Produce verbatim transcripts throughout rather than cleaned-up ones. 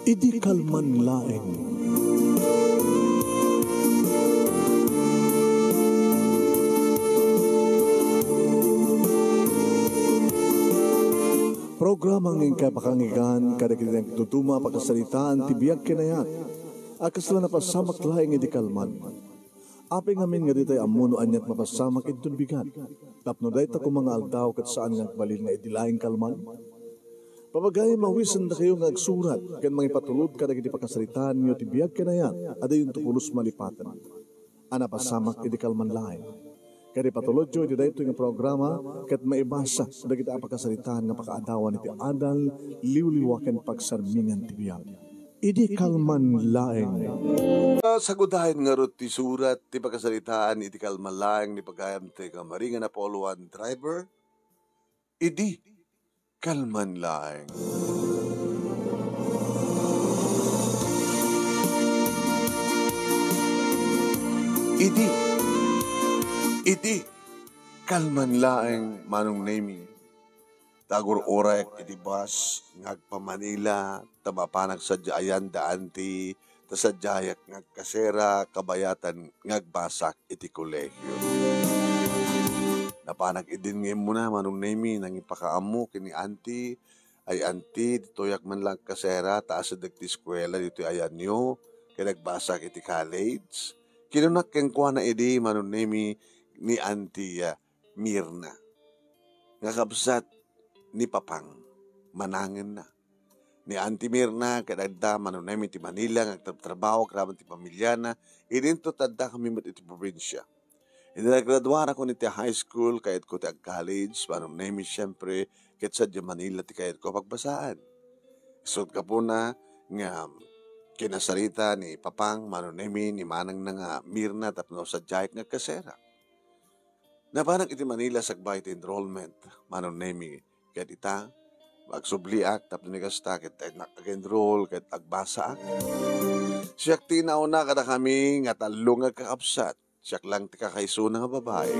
Idi kalman laeng. Programa nga inkay pakanggan kadagiti nagduduma a pakasaritaan ti biag ken ayat a kasla napasamak laeng idi kalman. Apay ngamin nga ditay ammo no aniat mapasamak inton bigat, tapno dayta koma nga aldaw ket saan nga agbalin nga idi laeng kalman? Papagayam, mawisendakayo nga agsurat ken mangipatulod kadagiti pakasaritaanyo ti biag ken ayat a diyonto pulos malipaten a napasamak idi kalman laeng. Ket ipatulodyo iti daytoy nga programa ket maibasa dagiti a pakasaritaan nga pakaadawan iti adal, liwliwa ken pagsarmingan ti biag. Idi kalman laeng. Sagudayen ngarud ti surat ti pakasaritaan iti kalman laeng ni pagayam ti kamaringan a Pauluan driver. Idi kalman laeng. Idi, idi kalman laeng, Manong Nemi. Ta agur-urek iti bus nga agpa-Manila, ta mapanak sadiay ayan da Auntie, ta sadiayak nga agkasera kabayatan nga agbasak iti kolehio. Napanak idin nga immuna, Manong Nemi, nangipakaammo ken ni Auntie, ay, Auntie, ditoyak man lang agkasera, ta asideg ti eskuela ditoy ayanyo, ken agbasak iti college. Kinunak kenkuana idi, Manong Nemi, ni Auntie, ah, Mirna, nga kabsat ni Papang, manangenna. Ni Auntie Mirna ket adda, Manong Nemi, iti Manila nga agtrabtrabaho agraman ti pamiliana, idinto ti addakami met iti probinsia. Idi nagraduarakon iti high school, kayatko ti ag-college, Manong Nemi, siempre, ket sadiay Manila ti kayatko a pagbasaan. Isu ti gapuna nga kinasarita ni Papang, Manong Nemi, ni manangna nga Mirna tapno sadiayak nga agkasera. Napanak iti Manila sakbay ti enrollment, Manong Nemi, ket ita, agsubliak tapno ni kasta ket nag-enroll ket agbasaak. Siak ti nauna kadakami nga tallo nga agkakabsat. Siak lang ti kakaisuna nga babai.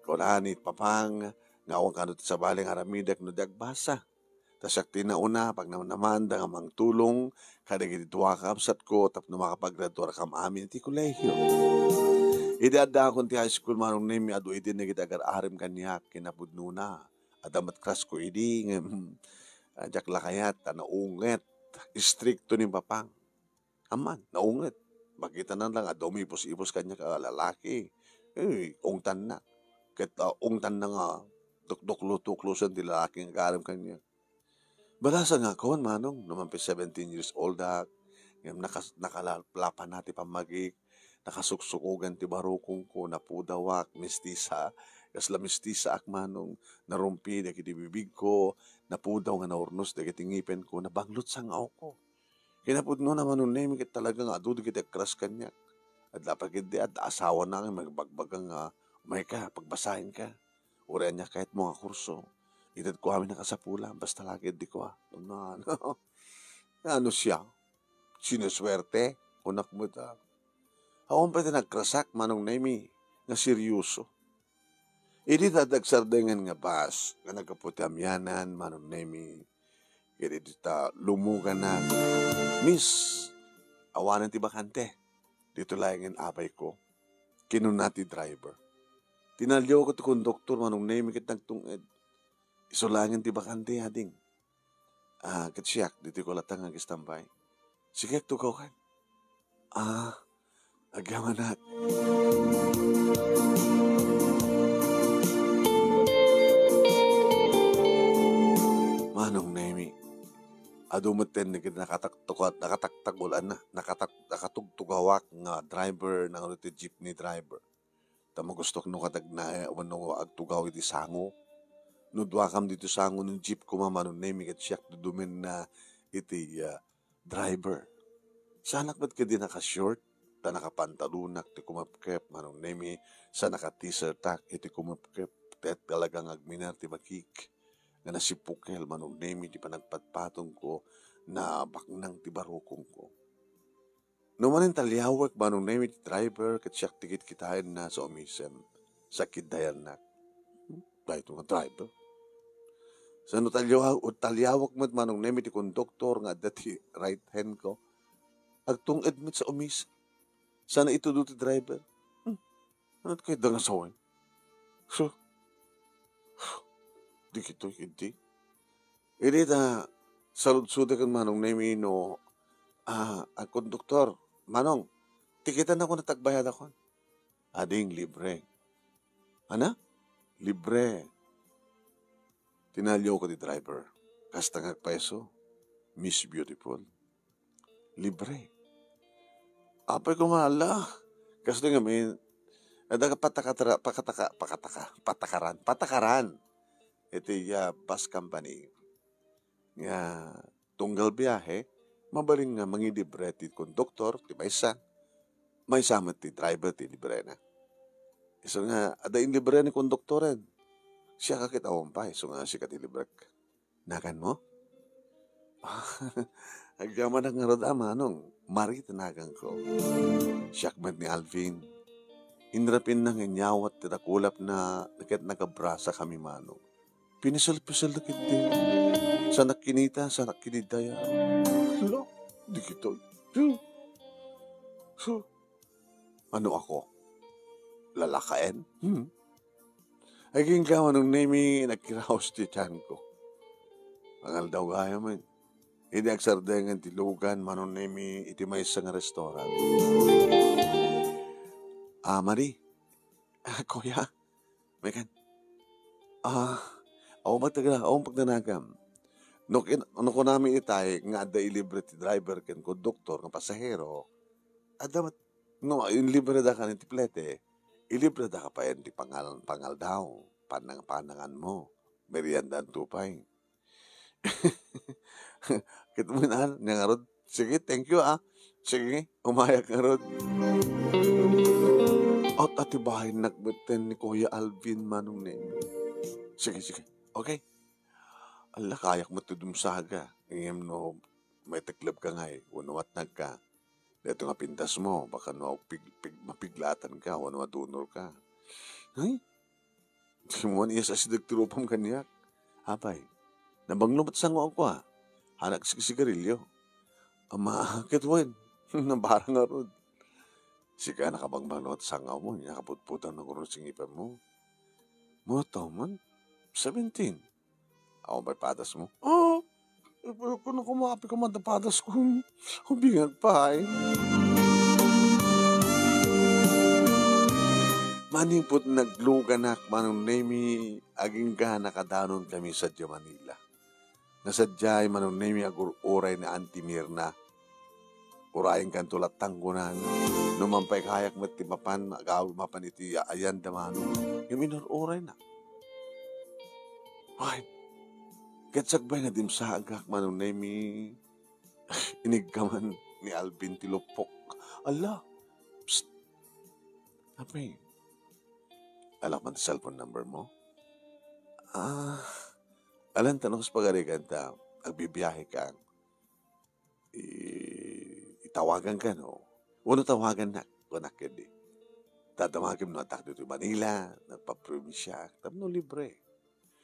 Kuna ni Papang nga awan kano ti sabali nga aramidek no di agbasa. Ta siak ti nauna, pagnamnamaanda nga mangtulong kadagiti dua a kabsatko tapno makapagraduarakam amin iti kolehio. Idi addaakon ti high school, Manong Nemi, adu idin dagiti agar-arim kaniak kinapudnona. Adda met crush ko idi, ngem, ah, diak la kayat ta naunget. Istrikto ni Papang. Amman, naunget. Makitana lang, adda umipos-ipos kaniak a lalaki. Eh, ungtanna. Ket, ah, ungtanna nga tuktuklo-tuklosen ti lalaki nga agarim kaniak. Balasan nga kon, Manong, no mangpet seventeen years old ak, ngem nakas-, nakalaplapan na ti pammagik, nakasuksukogan ti barukongko, napudawak, mistisa, kasla mistisaak, Manong, narumpi dagiti bibigko, napudaw nga naurnos dagiti ngipenko, nabanglot sangawko. Kinapudnona, Manong Nemi, ket talaga nga adu dagiti agcrush kaniak. Adda pay ketdi, adda asawana nga nagbagbaga nga, "Umayka, pagbasaenka. Uray ania kayatmo nga kurso. Itedko amin a kasapulam, basta la ketdi kua." Ano, ano siak? Sinusuerte? Kunak met a. Awan pay ti nagcrush-ak, Manong Nemi, nga serioso. Idi ta agsardengen nga bus nga naggapu ti Amianan, Manong Nemi, ket idi ta lumuganak, "Miss, awanen ti bakante. Dito laengen apayko," kinuna ti driver. Tinaliawko ti konduktor, Manong Nemi, ket nagtung-ed. "Isu laengen ti bakante, ading." Ah, ket siak, ditoy ko latta nga agistambay. Sige, agtugawkan. Ah, agyamanak. Manong Nemi, adu metten dagiti nakataktukat-, nakataktagulan na, nakatak-, nakatugtugawak nga driver nangano ti jeepney driver. Ta magustuak no katagna wenno agtugaw iti sango. No duakam ditoy sango, no jeep koma, Manong Nemi, ket siak dudumenna iti, ah, driver. Saanak met ketdi naka-short, ta nakapantalonak ti kumepkep, Manong Nemi, sa naka-t-shirtak iti kumepkep, ket talaga nga agminer ti bagik nga nasipukel, Manong Nemi, ti panagpatpatongko, nabaknang ti barukongko. No manen ta liawek, Manong Nemi, ti driver, ket siak ti kitkitaenna sa umisen, sa kiddayannak. Hmm, daytoy nga driver. Saan no taliaw-, taliawak met Manong Nemi ti konduktor nga adda ti right hand ko. Agtung-ed met sa umis. Saan no itudo ti driver. Hmm. Ano ti kayat nga sawen? So, di kito, hindi. Idi ta, saludsodek ken Manong Nemi no, ah, ang konduktor, "Manong, tikitan ako na tagbayadakon." "Ading, libre." "Ana? Libre?" Tinaliawko ti driver. Kasta nga agpayso, Miss Beautiful. Libre. Apay ko nga ala. Kasta nga min, adda ka patakatra-, pakataka-, pakataka-, patakaran, patakaran. Iti, ah, bus company. Nga tunggal biahe, mabalin nga mangilibre ti konduktor, ti maysa. Maysa met ti driver ti librena. Isu nga, adda inlibre ni konduktoren. Siak ket awan pay, isu nga sika ti librek. Naganmo? Agyamanak ngarud a, Manong. Mari ti naganko. Siak met ni Alvin. Inrapinna nga inyawat ti dakulapna ket nagabrasa kami, Manong. Piniselpiselda ketdi. Saanak kinita, saanak kinidaya. Hala, di kitoy. Hmm. So, ano ako? Lalakaen? Hmm. Agingga Manong Nemi, nagkiraos ti tianko. Ang aldaw gayam, eh. Idi agsardengen ti lugan, Manong Nemi, iti maysa nga restaurant. Ah, Mari. Ah, kuya. Mekan. Ah, awan pagtaga-, awan pagdanagam. No kin-, no kunami itay nga adda ilibre ti driver ken konduktor nga pasahero, adda met, no, inlibre da ka ni ti plete, ilibre da ka payen ti pangal-, pangaldaw, panang-, pananganmo, merienda anto pay. Ket mo na, niya ngarud. Sige, thank you, ah. Sige, umayak ngarud. At atibayen nagmetten ni Kuya Alvin Manong Neng. Sige, sige. Okay. Ala, kayak met ti dumsaga. Ngem no maitekleb ka ngay, wenno matnag ka. Daytoy nga pintas mo, baka no pig-, pig-, mapiglatan ka, wenno madunor ka. Ay, Simon, iyas asideg ti rupam kaniak. Apay, nabanglo met sango a kua. Anak sigsigarilyo. Ama, ket wen, nabarang ngarud. Sika nakabangbanglo ti sangaw mo, nia kaputputan na gurno ti ngipen mo. Mga taman, seventeen. Awan pay padas mo? Oo. Kuno kumapi ko man da padas ko. Ubingag pay. Manipud nagluganak Manong Nemi, agingga nakadanon kami sadiay Manila. Nga sadiay Manong Nemi agur-uray ni Auntie Mirna. Urayenkanto latta, kunan. No mampay kayak met ti mapan, agaw-, mapan iti ayan da Manong. Ngem inur-urayna. Ay, ket sakbay nga dimsaagak Manong Nemi, iniggaman ni Alvin ti lupok. Ala, psst. Apay, alak man ti cellphone number mo? Ah, alan ta no kas pagarigan ta, agbibiahe ka. I-, itawagan ka, no? Wenno tawagan na, kunak kadi. Dadamagem no addak ditoy Manila, nagpaprobinsiaak, tapno libre.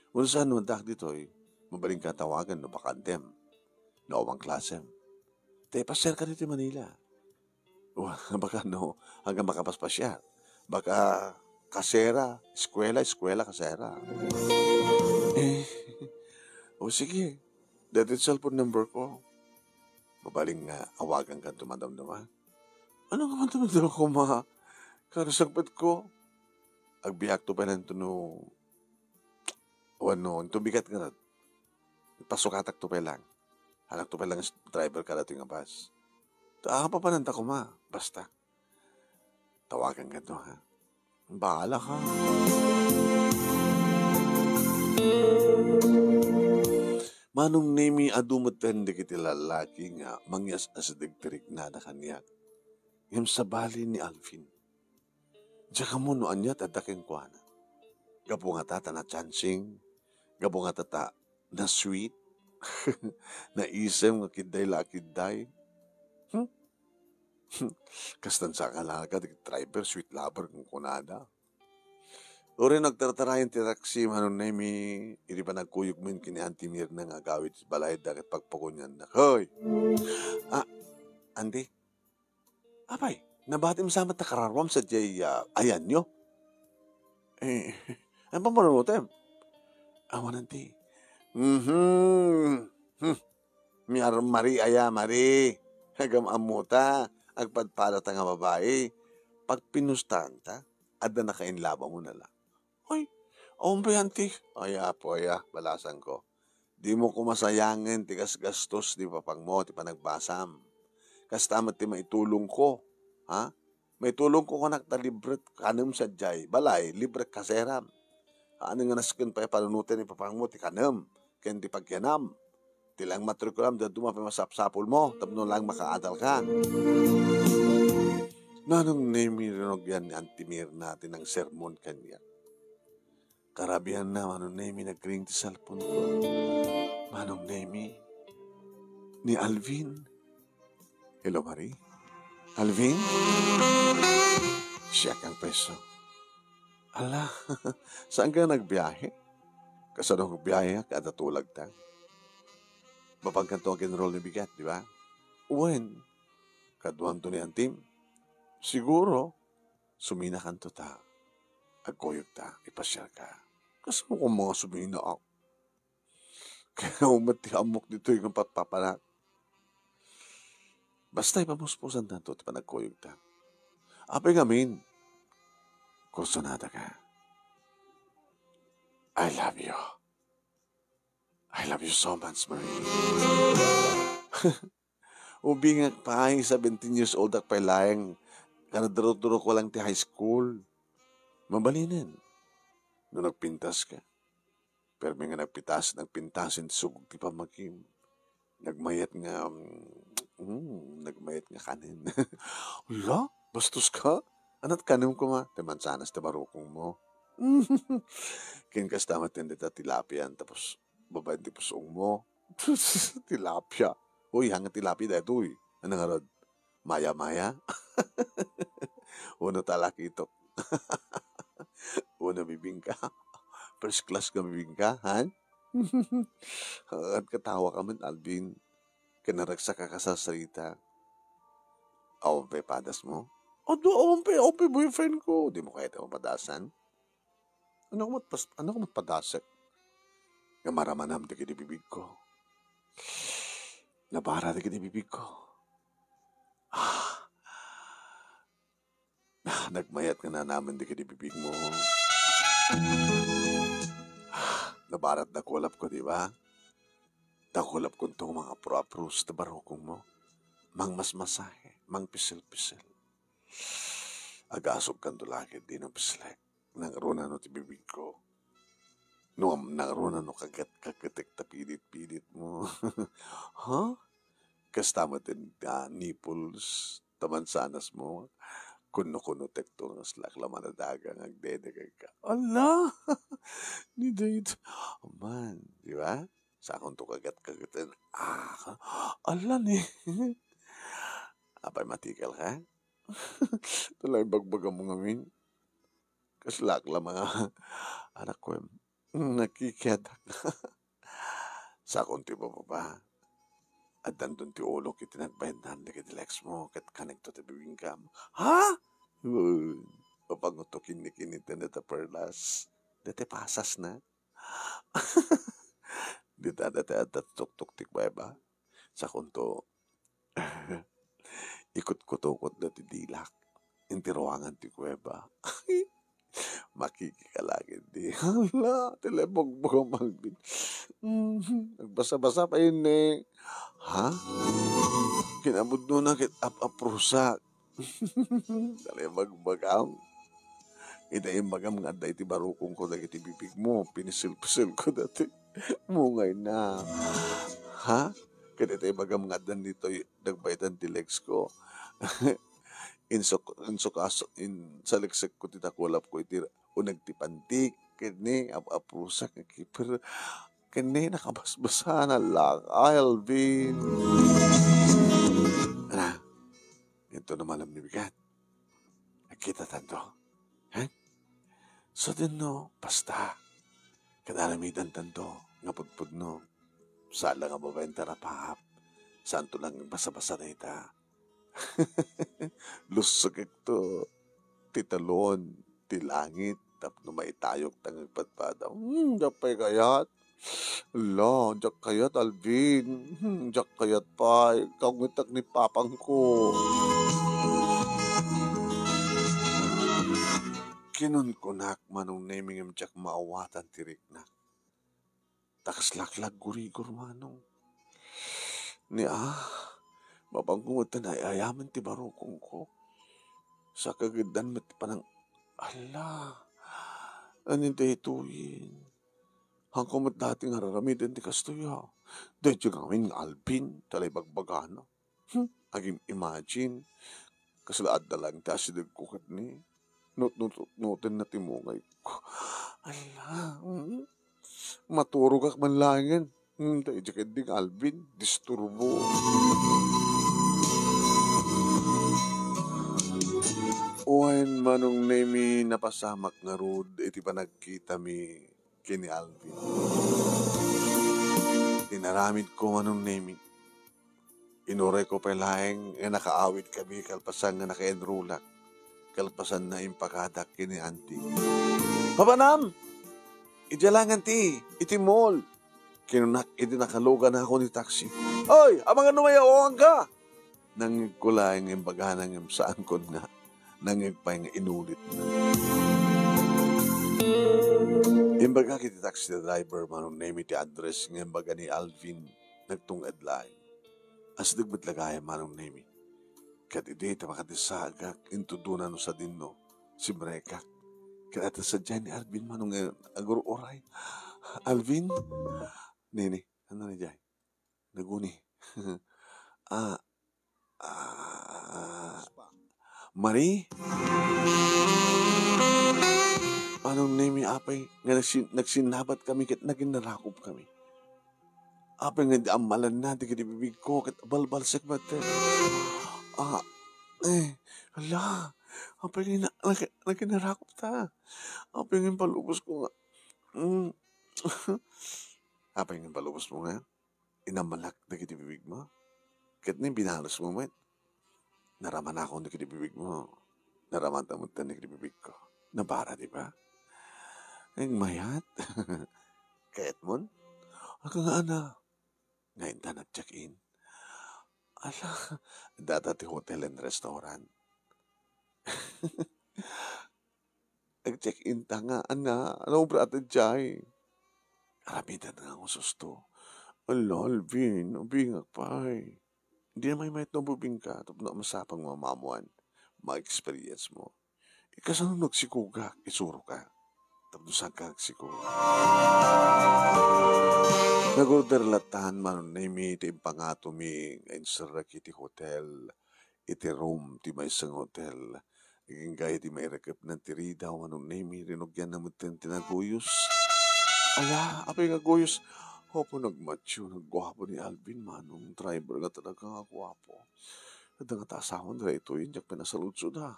Wenno saan no addak ditoy, mabalin ka tawagan no bakantem, no awan klasem. Te, pasyar ka ditoy Manila. Wa, baka no, hanggang makapaspasiar. Baka kasera, eskwela, eskwela, kasera. Eh, o sige, daytoy cellphone number ko. Mabalin nga awagan ka, tumadamdama. Ano nga man tumadamdama ko, ma? Kano sangpet ko? Agbiak to pa lang to no, wano, ito bigat nga na. Pasukatak to pa lang. Anak to pa lang driver ka dati nga bus. Ta, apa pa nanta kuma? Basta. Tawagan ka to, ha? Bahala ka. Manong Nemi, adu met ten dagiti lalaki nga mangyas-asideg ti riknada kaniak. Ngem sabali ni Alvin. Diak ammo no ania ti adda kenkuana. Gapu ngata ta nachancing, gapu ngata ta na-sweet, naisem nga kidday la a kidday. Hmm? Kastan sa kalaka, di driver, sweet lover, kung kunada. Uray no agtartarayan ti taksi, Manong Nemi, idi panagkuyogmi ken ni Auntie Mirna nga agawid iti balay, daket pagpakuniannak. Hoy! Ah, Auntie? Apay, nabatim sa met ta kararuam sadiay, ah, ayanyo? Eh, ano pamanunotem? Awan, Auntie. Mhm. Hmm. Miar-, Mari aya, Mari. Agam-ammota, agpadpadata nga babai. Pagpinustaan ta, adda nakainlaba mo na la. Oy, awan pay, Auntie. Ay, apo, aya, balasanko. Dimo koma sayangen ti gasgastos ni papangmo ti panagbasam. Kasta met ti maitulongko, ha? Maitulongko kanak ta libre kanem sadiay balay, libre kaseram. Haan nga nasken pay panunoten ni papangmo ti kanem ken ti pagyanam. Ti lang matrikulam, dadduma pay masapsapulmo tapno lang makaadalka. Nanong Nemi, rinugian ni Auntie Mirna ti nangsermon kaniak. Karabianna, Manong Nemi, nagring ti cellphone ko. Manong Nemi, ni Alvin. Hello, Mari. Alvin? Siak ang preso. Ala, saan ka nagbiyahe? Kasano nagbiyahe ka? Adda tulagta? Babaen kanto ag-enroll ni bigat, di ba? Wen, kaduanto ni Antim? Siguro, suminakanto ta. Agkuyog ta, ipasiar ka. Kasano ko mga sumina? Kaya umat ti ammok ditoy nga patpapanak. Basta ipamuspusantanto ti panagkuyogta. Apay ngamin, kursunada ka. I love you. I love you so much, Marie. Ubingak pay, seventeen years old ak pay laeng. Kanaduruduro ko lang ti high school. Mabalinen, no nagpintas ka. Permi nga nagpitas, nagpintasen ti sugog ti pammakim. Nagmayat nga, mm, nagmayat nga kanen. Ala, bastos ka? Anat kanem koma? Ti mansanas ti barukong mo. Ken kasta met dita tilapia, tapos babaen ti pusong mo. Tilapia. Uy, hanga tilapia daytoy. Ano nga rod? Maya-maya? Uno talakitok. Uno bibingka. First class nga bibingka, han? At katawa ka man, Alvin. Kanaragsak ka kasasarita. Awan pay padas mo? Adu, awan pay, awan pay boyfriend ko. Di mo kaya ito mapadasan? Ano ko mat-, pas-, ano ko matpadasek? Nga maramanam dagiti bibig ko. Nabara dagiti bibig ko. Ah. Ah, nagmayat nga nanamen dagiti bibig mo. Ah, nabarat dakulap ko, di ba? Dakulap ko ito, mga apro-apros ta barukong mo. Mangmasmasahe, mangpisil-pisil. Agasog kanto lakit, di no pislek. Nangruna no ti bibig ko. No, nangruna no kagat-kagetek ta pilit-pilit mo. Ha? Kasta met ti, ah, nipples, ta mansanas mo. Kuno-kuno tekto nga slak la manadaga nga agdedegag ka. Ala! Ni date. Aman, di ba? Sakon to kagat-kagatan. Ah, ala ni. Apay matikal ka? Tulay bagbaga mo ngamin. Kaslak la mga anak ko, em. Nakikiadak. Sakon ti bababa. Addanton ti ulok iti nagbayandan dagiti likes mo, ket kanekto ti bibingkam. Ha? Uy, papanguto kinni-kinni ti data perlas. Dati pasas na. Dita, dati, adda tuktok ti kuweba. Sakonto, ikutkutukot dati dilak. Inti ruangan ti kuweba. Makikikalagid di. Hala, ti lebugbog a malbin. Mm, nagbasa-basa pa yun eh. Ha? Kinabudno na ket ap-aprusak. Dali magbagam. Ita imbagam nga adda iti barukong ko dagiti bibig mo. Pinisil-pisil ko dati. Mungay na. Ha? Ket ita imbagam nga adda ditoy nagbaydan ti legs ko. Insuk-, insukaso-, insaliksik ko ti dakulap ko iti uneg ti pantik. Ken ni ap-aprusak nga kiper. Ken ni nakabasbasa na lak. Ay, Alvin. Ana, ito naman ang bigat. Nagkita tanto. Ha? Sadino, basta. Ket aramidentanto nga pudpudno. Saan la nga babaen ti arapaap. Saanto la nga basa-basa dayta. Lussukekto ti talon, ti langit, tapno maitayokta nga agpadpadaw. Hmm, diak pay kayat. Ala, diak kayat, Alvin. Hmm, diak kayat pay. Kaungetak ni papangko. Kinunkunak, Manong Nemi, ngem diak maawatan ti riknak. Ta kaslak la aggurigor, Manong. Ni, ah, mapangko met ta naay-ayamen ti barukongko. Sakageddan met ti panang-, ala, ania daytoyen? Haanko met dati nga ar-aramiden ti kastoy, a. Daydiay ngamin nga Alvin, ti ala ibagbagana. Hmm, agim-imagine. Kasla adda laeng ti asidegko ket ni, nutnutnuten na ti mungayko. Ala, hmm. Maturogak man laengen. Hmm, daydiay ketdi nga Alvin, disturbo. Wen, Manong Nemi, napasamak ngarud iti panagkitami ken ni Alvin. Inaramidko, Manong Nemi. Inurayko pay laeng nga nakaawidkami kalpasan nga nakaenrolak. Kalpasanna, impakadak ken ni Auntie. "Papanam! Idiay laeng, Auntie, iti mall," kinunak idi nakaluganakon iti taksi. "Oy, amangan no mayawanka!" Nangngegko laeng nga imbagana ngem saankon nga nangngeg pay nga inulitna. Imbagak iti taxi driver, Manong Nemi, ti address nga imbaga ni Alvin. Nagtung-ed laeng. Asideg met la gayam, Manong Nemi. Ket idi ta makadissaagak, intudona no sadino, simrekak. Ket adda sadiay ni Alvin, Manong, nga agur-uray. "Alvin?" "Nini, ania daydiay?" Naguni. "Ah, ah, Marie? Manong Nemi, apay nga nagsin-, nagsinnabatkami ket naginarakupkami? Apay nga di ammalanna dagiti bibigko ket balbalsek met? Ah, eh, ala, apay nga na-, nag-, naginarakupta? Apay nga impalubos ko nga, mm, apay nga impalubos mo nga inammalak dagiti bibigmo? Ket ni binalosmo met? Naramanakon dagiti bibigmo. Naramanta met dagiti bibigko. Nabara, di ba? Ay, mayat. Kayatmon? Aga nga ana. Nga inta nag-check-in. Ala, data ti hotel and restaurant. Nag-check-in ta nga, ana, ania obrata daydiay? Aramiden nga ususto. Ala, Alvin, ubingak pay. Di na maymayat no ubingka, tapno masapang mamamuan, ma-experience mo. Ikasano no agsikogak, isuroka. Tapno saanka agsikog. Nag-order latta, Manong Nemi, ti impangatomi nga inserrek iti hotel. Iti room ti maysa nga hotel. Agingga idi mairekepnan ti ridaw, Manong Nemi, rinugianna met ti naguyos. Ala, apay nga guyos? Apo, nagmatio, nagguapo ni Alvin, Manong. Driver nga talaga nga guapo. Adda ngata asawana daytoy, diak pay nasaludsoda.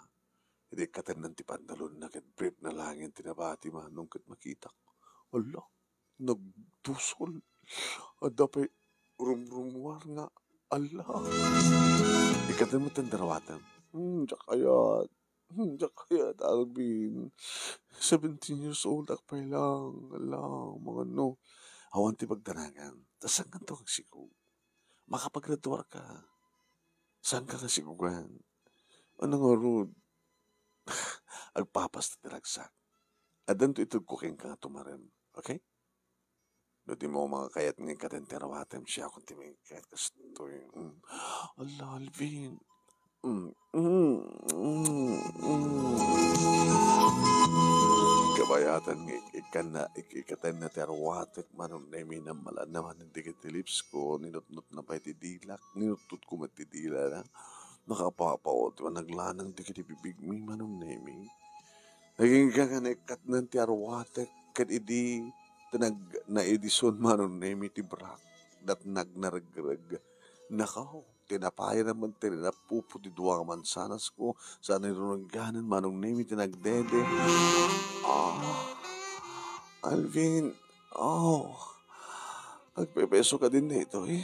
Idi ikkatenna ti pantalonna ket brief na laengen ti nabati, Manong, ket makitak. Ala, nagdusol. Adda pay rumrumuar nga, ala. Ikkaten met ti arawatem. Hmm, diak kayat. Hmm, diak kayat, Alvin. Seventeen years old ak pay lang. Ala, mangano. Awan ti pagdanagan. Ta saankanto agsikog? Makapaggraduar ka. Saanka nga sikogan? Ano ngarud? Agpapasta ti ragsak. Addanto itedko kenka nga tumarem. Okay? No di mo makakayat nga ikkaten ti arawatem, siakon ti makakayat kastoy. Mm. Ala, Alvin. Mm, mm, mm, mm. Kabayatan nga ik-, ikkanna, ik-, ikkatenna ti arwatek, Manong Nemi, nammalanna manen dagiti lips ko, ninutnotna pay ti dilak, ninutnotko met ti dilana. Nakapapao ti panaglanang dagiti bibigmi, Manong Nemi. Agingga nga naikkatnan ti arwatek, ket idi ta nag-, naidison, Manong Nemi, ti brak, datnag naregreg. Nakaw, Tinapay naman ti rinapupo ti dua nga mansanasko. Saan a rurungganan, Manong Nemi ti nagdede. Ah, Alvin, oh, agpepeso ka din daytoy.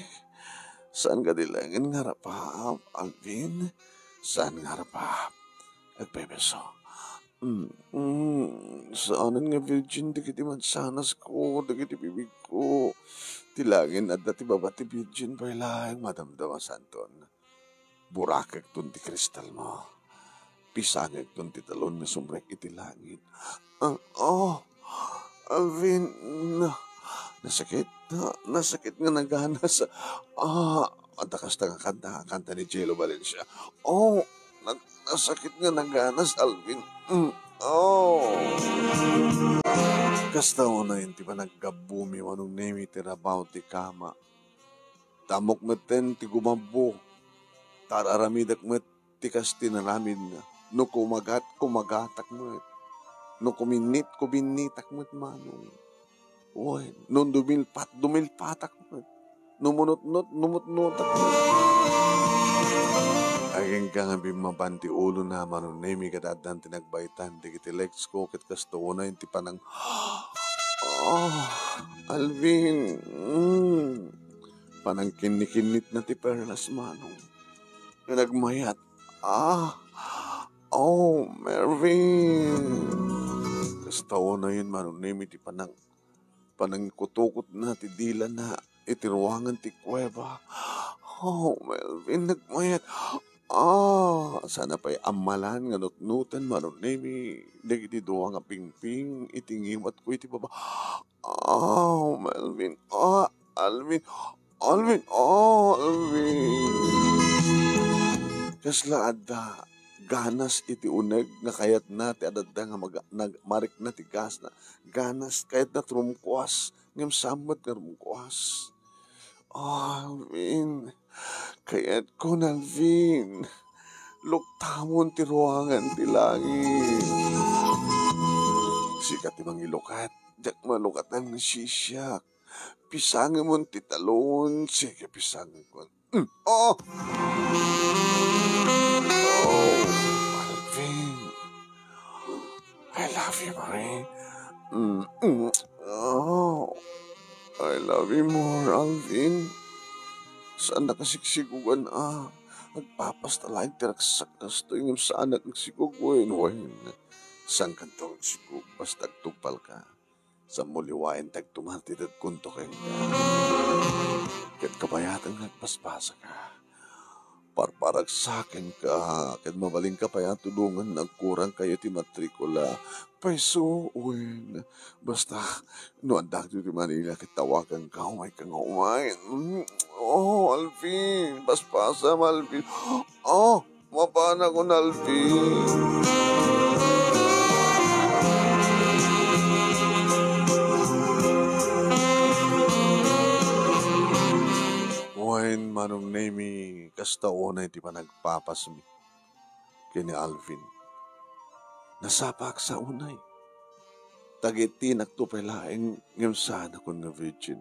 Saan ka di laengen nga arapap, Alvin? Saan nga arapap? Agpepeso. Mm, mm, saanen nga virgin dagiti mansanasko, dagiti bibigko. Ti laengen adda ti baba ti virgin pay laeng, madamdamasanton. Burakekton ti kristalmo. Pisangekton ti talon nga sumrek iti langit. Ah, oh, Alvin, na-, nasakit, na-, nasakit nga naganas. Ah, adda kasta nga kanta, kanta ni Jello Valencia. Oh, na-, nasakit nga naganas, Alvin. Mm, oh. Kasta unay ti panaggabbumi, Manong Nemi, ti rabaw ti kama. Tamok metten ti gumabbo. Tar-aramidek met ti kas ti naramidna. No kumagat, kumagatak met. No kuminnit, kuminnitak met, Manong. Wen, no dumilpat, dumilpatak met. No munotnot, numutnotak met. Agingga nga bimmaban ti ulona, Manong Nemi, ket addan ti nagbaytan dagiti legs ko, ket kasta unay ti panang-, Ah, Alvin, mm. Panangkinnikinnitna ti perlas, Manong. Nga nagmayat. Ah, oh, Mervin. Kasta unayen, Manong Nemi, ti panang-, panangikutukotna ti dilana iti ruangan ti kuweba. Oh, Melvin, nagmayat. Ah, saan a pay ammalan nga nutnoten, Manong Nemi, dagiti dua nga pingping iti ngiwatko iti baba. Ah, Melvin. Ah, Alvin. Alvin. Ah, Alvin. Kasla adda ganas iti uneg nga kayatna ti adda nga maga-, nag-, marikna ti gasna. Ganas kayatna ti rumkuas, ngem saan met nga rumkuas. Ah, Alvin. Kayatkon, Alvin. Luktamon ti ruangan ti langit. Sika ti mangilukat. Diak malukatan nga siak. Pisangemon ti talon, sige, pisangenkon. Mm, oh! Oh, Alvin. I love you, Marie. Mm, mm. Oh, I love you more, Alvin. Saan nakasigsigogan a? Agpapas ta laeng ti ragsak kastoy ngem saan nakasigog, wen, wen. Saan kanto agsigog, basta agtungpal ka. Sammo liwaen ti agtumar ti tedkonto kenka. Ket kabayatan nga agpaspasaka. Parparagsakenka, ket mabalinka pay a tulongan no agkurangkayo ti matrikula. Payso, wen. Basta, no adda ditoy Manila, ket tawaganka, umayka nga umay. Mm, oh, Alvin, paspasam, Alvin. Oh, mapanakon, Alvin. Wen, Manong Nemi, kasta unay ti panagpapasmi ken ni Alvin. Nasapaak sa unay. Tagitinak to pay laeng ngem saanakon nga virgin.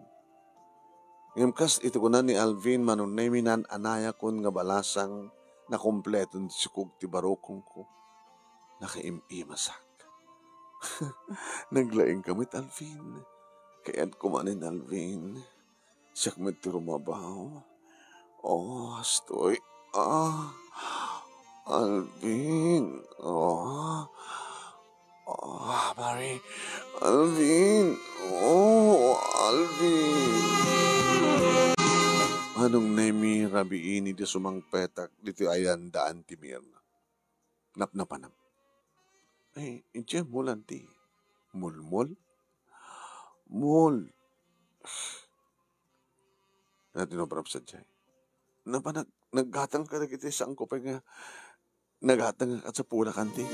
Ngem kas iti kuna ni Alvin, Manong Nemi, naan-anayakon nga balasang nakumpleton ti sikog ti barukongko. Nakaim-imasak. Naglaingka met, Alvin. Kayatko manen, Alvin. Siak met ti rumabaw. Oh, astoy. Ah, Alvin. Oh. Oh, Marie. Alvin. Oh, Alvin. Manong Nemi, rabiini ti sumangpetak ditoy ayan daan ti Mirna. Napnapanam. Ay, idiay mulan ti mulmol? Mul. Ano ti napanan sadiay? Napanag-, naggatang ka dagiti sangko pay nga nagatang ka sa pulakan ti.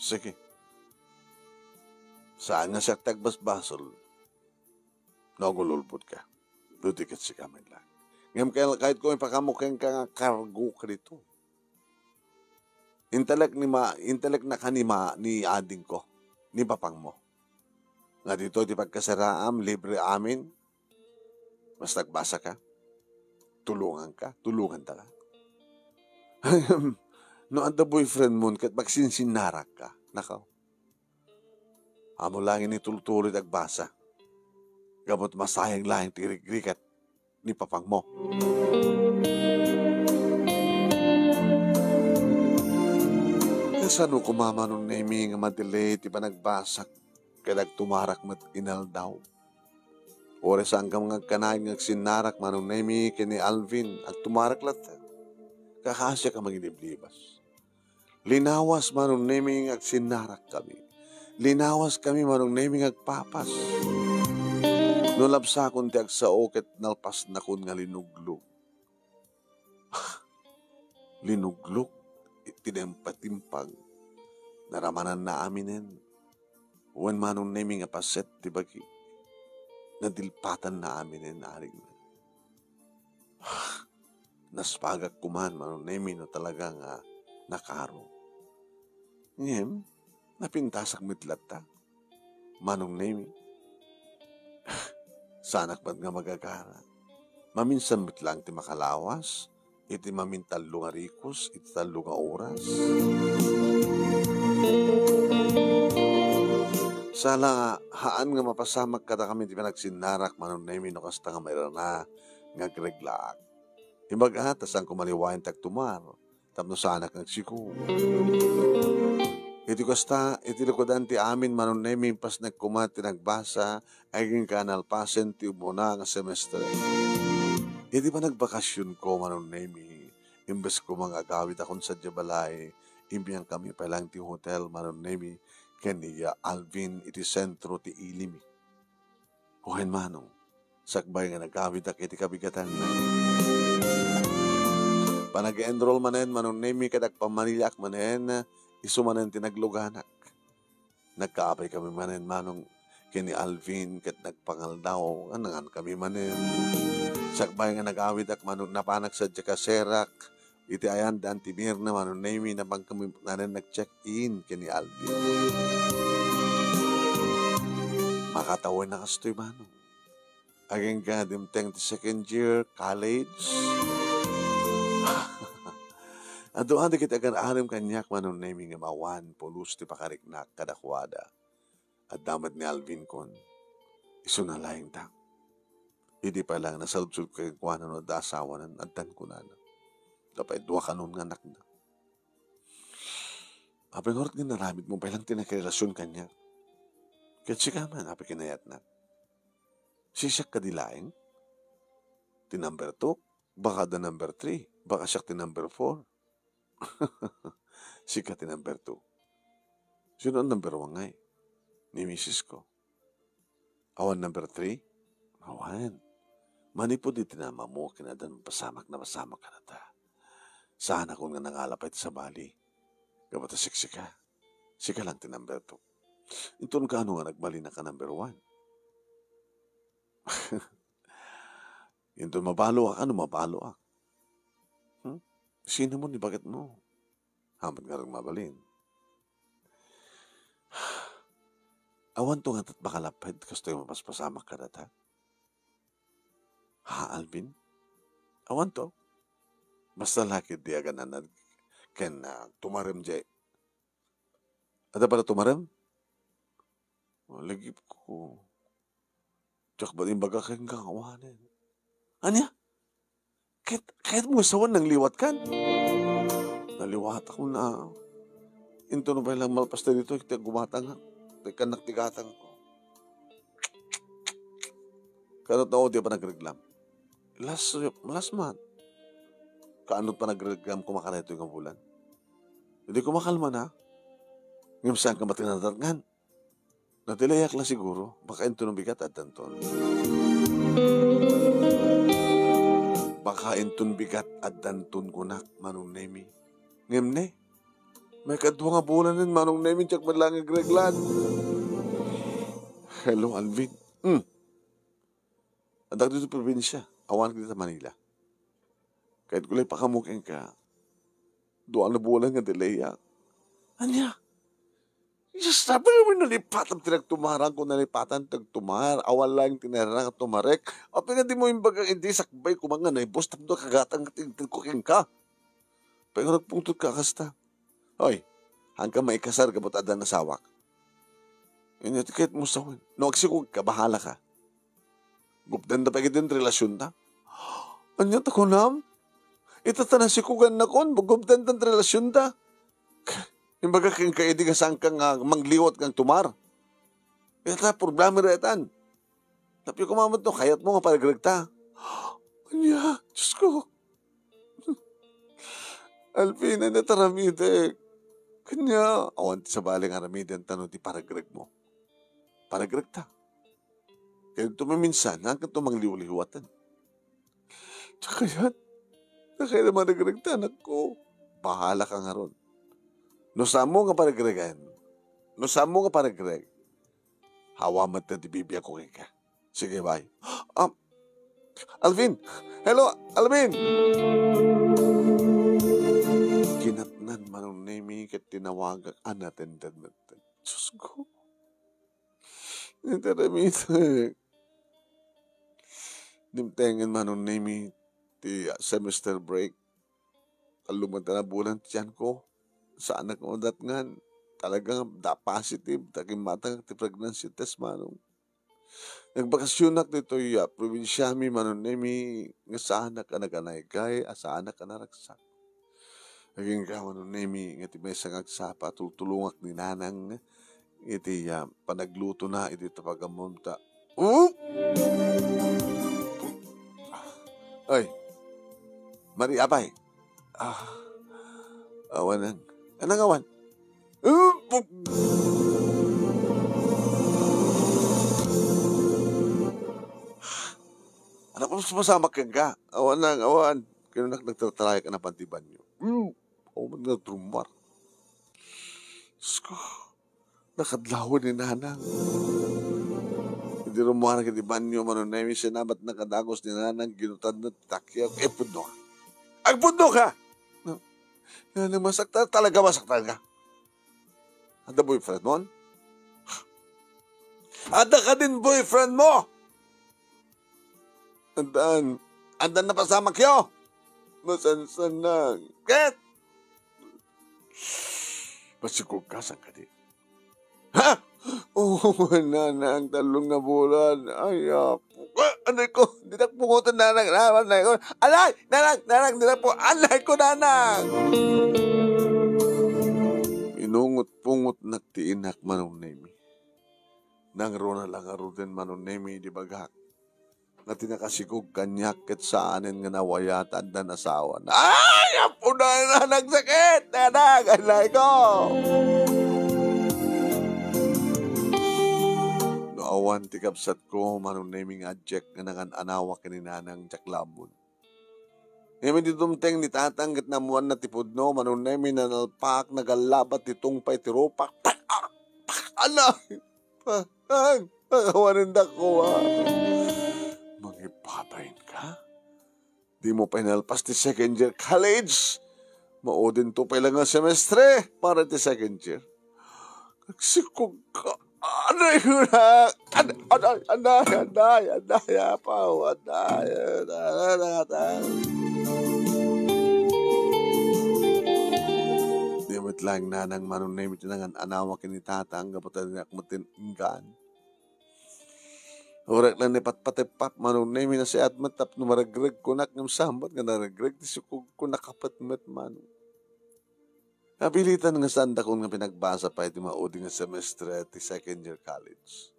Sige. Saan nga siak ti agbasbasol no agululbod ka. Dudi ket sika met lang. Ngem kay-, kayatko ipakaammok kenka nga kargo ka dito. Intalek ni ma-, intalek na ka ni ma-, ni adingko, ni papangmo. Nga ditoy ti pagkasaraam, libre amin. Basta agbasaka, tulonganka, tulongantaka. No adda boyfriend mo ket magsinsinnarakka, nakaw. Amo laeng ni tultuloy ti agbasa. Gapu ta masayang laeng ti rigrigat ni papangmo. Kasano koma, Manong Nemi, nga madelay ti panagbasak ket agtumarak met inaldaw? Uray saanka nga agkanayon nga agsinnarak, Manong Nemi, ken ni Alvin, agtumarak latta. Kakasiak a mangiliblibas. Linawas, Manong Nemi, nga agsinnarakkami. Linawaskami, Manong Nemi, nga agpapas. No labsakon ti agsao ket nalpasnakon nga linuglog. Linuglog iti naimpatimpag. Naramananna aminen. Wen, Manong Nemi, nga paset ti bagi. Nadilpatanna aminen, arigna. Naspagak koman, Manong Nemi, no talaga nga nakaro. Ngem, napintasak met latta, Manong Nemi. Saanak met nga magagara. Maminsan met laeng ti makalawas iti mamintallo nga rikos iti tallo nga oras. Sala nga haan nga mapasamak kadakami ti panagsinnarak, Manong Nemi, no kasta nga mairana nga agreglaak. Ibaga, ta saanko maliwayan ti agtumar tapno saanak nga agsiku. Iti kasta, iti likudan ti amin, Manong Nemi, impasnek koma ti nagbasa agingga nalpasen ti umuna nga semestre. Iti panagbakasionko, Manong Nemi, imbes koma nga agawidakon sadiay balay, immiangkami pay laeng ti hotel, Manong Nemi, ken ni Alvin iti sentro ti ilimi. Wen, Manong, sakbay nga nagawidak iti kabigatanna. Panag-enroll manen, Manong Nemi, ket agpamanilaak manen, isu manen ti nagluganak. Nagkaapay kami manen, Manong, ken ni Alvin, ket nagpangaldaw, nangankami manen. Sakbay nga nagawidak, Manong, napanak sadiay kaserak, iti ayan daan ti Mirna, Manong Nemi, napankami manen nag-check-in ken ni Alvin. Makatawen a kastoy, Manong. Agingga dimteng ti second year college. Adu-adu dagiti agar-arem kaniak, Manong Nemi, nga awan pulos ti pakariknak kadakuada. Adda met ni Alvin kon, isuna laeng ta. Idi pay laeng nasaludsodko kenkuana no adda asawana, addan kunana. Adda pay dua kanon nga anakna. Apay ngarud nga inaramidmo pay laeng ti nakirelasion kaniak? Ket sika man, apay kinayatna? Sisiak kadi laeng? Ti number two? Baka adda number three? Baka siak ti number four? Sika ti number two. Sino a number one ngay? Ni misis ko. Awan number three? Awan. Manipud iti namamo ken addan mapasamak, napasamak kadata. Saanakon nga nangala pay ti sabali. Gapu ta siksika. Sika lang ti number two. Inton kaano nga nagbalinaka number one? Inton mabaloak, ano mabaloak? Hmm? Sino mo ni bakit mo? Hamat nga rin mabalin. Awan to nga tat makalapad, kastoy mapaspasamak kadata. Ha, Alvin? Awan to. Basta laki di agan-anad ken, ah, tumarem jay. Ada pala tumarem? Oh, lagip ko. Diak ba imbaga ken nga awanen? Ania? Ket, ket mo sawan nangliwat kan? Naliwatak na. Inton no pay lang malpas ta dito, iti gumatang, iti kanak ti gatang ko. Kano tao di pa nagreglam? Las, las man. Kaano pa nagreglam kumakana ito nga bulan? Hindi kumakalma na. Ngem saan ka matinatatngan? Nadilayak la siguro, baka inton bigat addanton. Baka inton bigat addanton kunak, Manong Nemi. Ngem ne, may kadua nga bulanen, Manong Nemi, diak met lang agreglan. Hello, Alvin. Hmm. Adda dito probinsya, awan kita Manila. Kahit kulay pakamuking ka, dua na bulan nga delay ya. Anya? Diyos, sabi mo, nalipatan ti nagtumarang ko, nalipatan ti nagtumar, awan laeng ti nairang a tumarek. Apay nga di mo imbaga, hindi sakbay ko nga naibus, tapno kagatang ti, ti ko kenka. Pay nga nagpungtot ka kasta. Hoy, hangka maikasar gapu ta adda nasawak. Anya ti kayat mo sawen? No agsikog ka, bahala ka. Gupdenda pay ketdin ti relasionta. Anya ta kunam? Ita ta nasikogan nakon, gupdenda ti relasionta. Imbaga kenka idi nga saanka nga mangliwat nga agtumar. Ita problema daytan. Tapno koma met no kayatmo nga paragregta. Anya, Diyos ko. Alvin, ania ti aramidek? Kanya, awan ti sabali nga aramiden ta no di paragregmo. Paragregta. Kaya ito maminsan, hangkan ito mangliwliwatan. Tsaka yan, nakaya naman nagregta, anak ko. Bahala ka nga ron. No saan mo nga paregregen, no saan mo nga paregreg, hawa met ti bibiag ko kenka. Sige, bye. Ah, Alvin! Hello, Alvin! Kinatnan Manong Nemi ket tinawagak, unattended met. Diyos ko. Iti aramidek. Dimtengen Manong Nemi ti, ah, semester break. Tallo met a bulan ti tianko. Saanak nga madatngan. Talaga nga da positive ta kimmatangak ti pregnancy test, Manong. Nagbakasionak ditoy, ah, probinsiami, Manong Nemi, nga saanak a naganaygay, a saanak a naragsak. Agingga, Manong Nemi, nga ti maysa nga agsapa, tultulongak ni Nanang iti, ah, panaglutona iti tapagammom ta. Oh! Ay, Maria, apay. Ah, awanan. Anang awan? Uh, pu- Ano pa mas masamak kenka? Awan nang awan. Kinunak nagtatalayak a napan ti banyo. Hmm. Awan nga drumar. Diyos ko. Nakadlawan ni Nanang. Idi rumuar iti banyo, Manong Nemi, sinabat na kadagos ni Nanang, ginutanna ti takyaw. Agpudno ka. Agpudno ka! No? Nanang, masaktan. Talaga masaktan ka? Adda boyfriend mo? Adda kadin boyfriend mo? Addaan. Addaan napasamakyo? Masansan na. Ket? Masigurkasan kadi. Ha? Oo, Nanang, tallo nga bulan. Ay, apo. Ah, anay ko, dinak pungotan, Nanang. Nanang, anay ko. Anay! Nanang, Nanang, dinak po. Anay ko, Nanang! Inungot-pungotnak ti inak, Manong Nemi. Nangruna la ngaruden, Manong Nemi, di bagak. Nga ti nakasikog kaniak ket saanen nga nawayat, addan asawana. Ay, apo na, nagsakit! Anak, anay ko! No awan ti kabsatko, Manong Nemi, nga adjek nga nangan-anawa ken ni Nanang, diak lamun. Ngem idi dumteng ni Tatang ket naammoanna ti pudno, Manong Nemi, nanalpak, nagallabat ti tungpay ti rupak. Anay! Patang! Awanen dakuwa. Mangibabain ka? Di mo pay nalpas ti second year college? Maudin to pay lang nga semestre para ti second year. Agsikog ka. Anay ko na. An-, anay, anay, anay, anay, apaw, anay, anay, anay, anay. Di met laeng Nanang, Manong Nemi, ti nangan-anawa ken ni Tatang, gapu ta dinak met inggaan. Uray la ni patpateppap, Manong Nemi, nasayaat met tapno maregreg kunak, ngem saan met nga naregreg ti sikog ko, nakapet met, Manong. Napilitan nga saandakon nga pinagbasa pay ti maudi nga semestre ti second year college.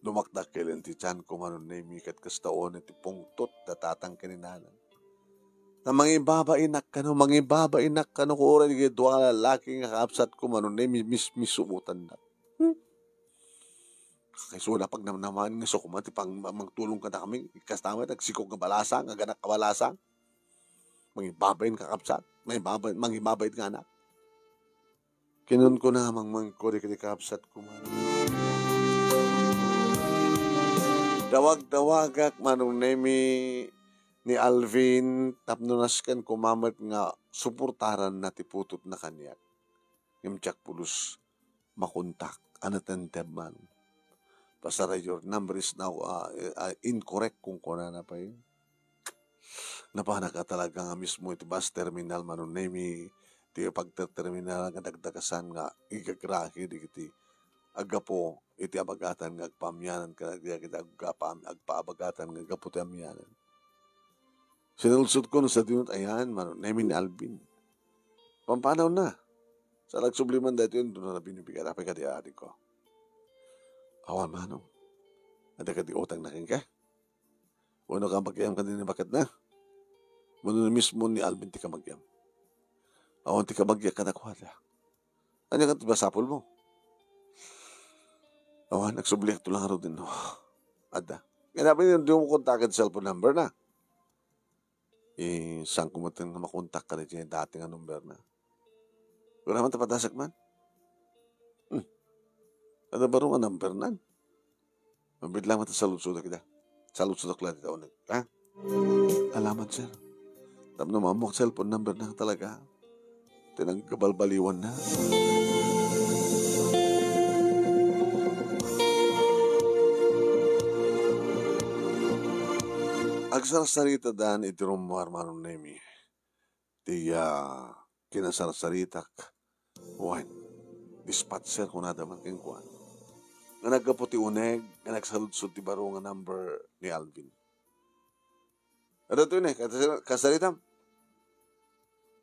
Lumakdak kelen ti tianko, Manong Nemi, ket kasta unay ti pungtot da Tatang ken ni Nanang. Ta mangibabainak kano, mangibabainak kano, ko uray dagiti dua a lalaki nga kakabsatko, Manong Nemi, mismisuotannak. Hmm? Kakaisuna pagnamnaman nga isu koma ti pang-, mangtulong kadakami. Kasta met, agsikog nga balasang, aganak a balasang. Mangibabain kakabsat, mangibabain, mangibabain nga anak. Kinunkuna, mangmangkuri ken ni kabsat ko, Manong. Dawag-dawagak, Manong Nemi, ni Alvin, tapno nasken koma met nga suportaranna ti putotna kaniak. Ngem diak pulos makontak. Unattended man. Pasara, "Your number is now, ah, ah, incorrect," kunkunana pay. Napanak a talaga nga mismo iti bus terminal, Manong Nemi, ti pagterterminal nga dagdagasan nga igagrahe dagiti aggapu iti abagatan nga agpaamianan ken dagiti agpa-, agpaabagatan nga aggapu ti amianan. Sinulsodko no sadino ti ayan, Manong Nemi, ni Alvin. Pampanaw na. Sa nagsubli man daytoy, duna na binibigyan. Apay kadi, adingko? Awan, Manong. Adda kadi utang na kenka? Wenno ka bagiam kadi ni baketna? Wenno mismo ni Alvin ti kabagiam? Awan ti kabagiak kadakuada. Ania nga ti masapulmo? Awan, nagsubliakto lang ngarud no. Adda. Kaya sabi niya, di mo kontaken ti cellphone number na. Eh, saan ko met nga makontak ka daytoy dati nga number na? Wala man ta padasek man. Hmm. Ano baro nga number nan? Mabit lang mata saludsodek ida. Saludsodek lang ida uneg, ha? Alaman, sir. Tapno maammoak cellphone number na talaga. Ti nagkabalbaliwan na. Agsarsaritadan iti rummuar, Manong Nemi. Ti, ah, kinasarsaritak. Wen, dispatcher kunada man kenkuana. Nga naggapu ti uneg nga nagsaludsod ti baro nga number ni Alvin. Adda toy ne, kas-, kasaritam?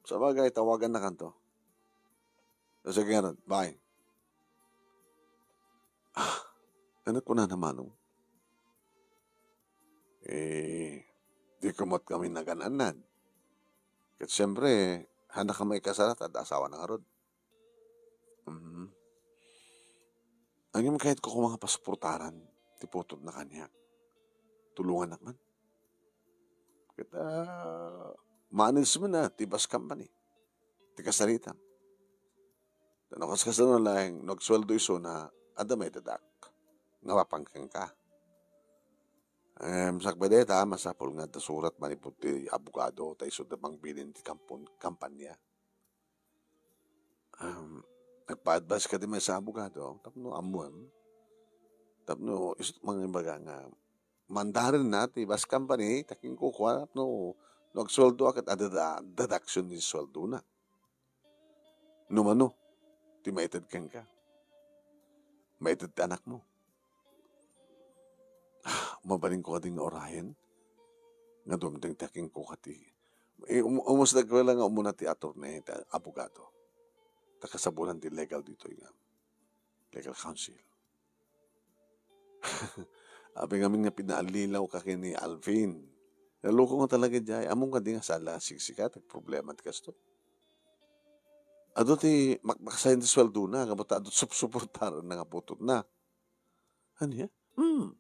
Sabagay, tawagannakanto. Sige ngarud, bye. Ah, ano kunana, Manong? Eh, di ko met kami nagan-annad. Ket siempre, haanna ka maikasara ta adda asawana ngarud. Mhm. Ngem kayatko koma nga pasuportaran ti putotna kaniak. Tulongannak man. Ket, ah, management na ti bus company. Ti kasaritam. Ta no kaskasano laeng, no agsueldo isuna, adda maidadak nga mapan kenka. Em, sakbay dayta, masapul nga adda surat manipud ti abogado ta isuda mangbilin ti kampon-, kampanya. Em, nagpa-advise kadi maysa abogado tapno ammoem, tapno isu mangibaga nga mandarenna ti bus company ta kinkukua tapno no agsueldoak ket adda deduction ti sueldona. No mano ti maited kenka? Maited ti anakmo. Mabalinko kadi nga urayen nga dumteng ti akingko kadi. Eh, um-, umusdag ko lang nga umuna ti attorney, ti abogado. Ta kasabulan ti legal ditoy nga legal counsel. Apay ngamin nga pinaallilaw ka ken ni Alvin. Naloko nga talaga diay. Ammom kadi nga saan la siksika, ti agproblema ti kasto. Adu ti makmaksayan ti sueldona, gapu ta adu ti supsuportaranna nga putotna. Ania? Hmm.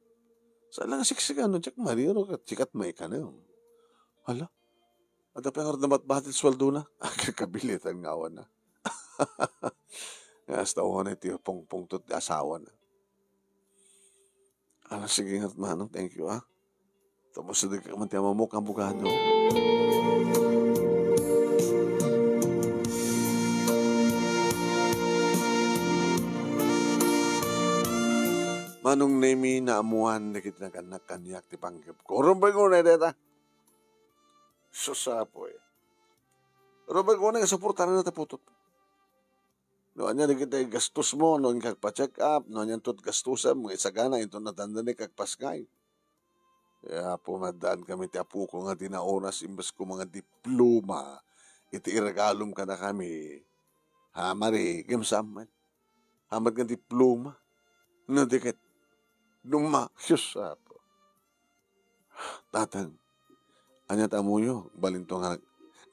Saan la nga siksika no diak mariro ket sika ti maikanem. Hala? Adda pay ngarud nabatbati ti sueldona? Agkakabilitan nga awan na. Nga hasta unay ti pungpungtot ti asawana. Ala, sige ngarud, Manong, thank you, ah. Tapos, sige ka man ti amamok, abogado. Manong Nemi, naammoan dagiti nagannak kaniak ti panggepko. Rumbeng unay dayta. Sus, apo, eh. Rumbeng unay nga suportaran na ta putotmo. No ania dagiti gastosmo, no inka agpa-check up, no anianto ti gastosem, nga isagana inton nadandanik agpasngay. Ya, pumadaan kami ti apoko nga di naoras imbes ko mga diploma iti iregalom kadakami. Ha, Mari, ngem saan met. Hamat nga diploma. No di ket, duma, Dios, apo. Tatang, ania ti ammoyo? Balinto nga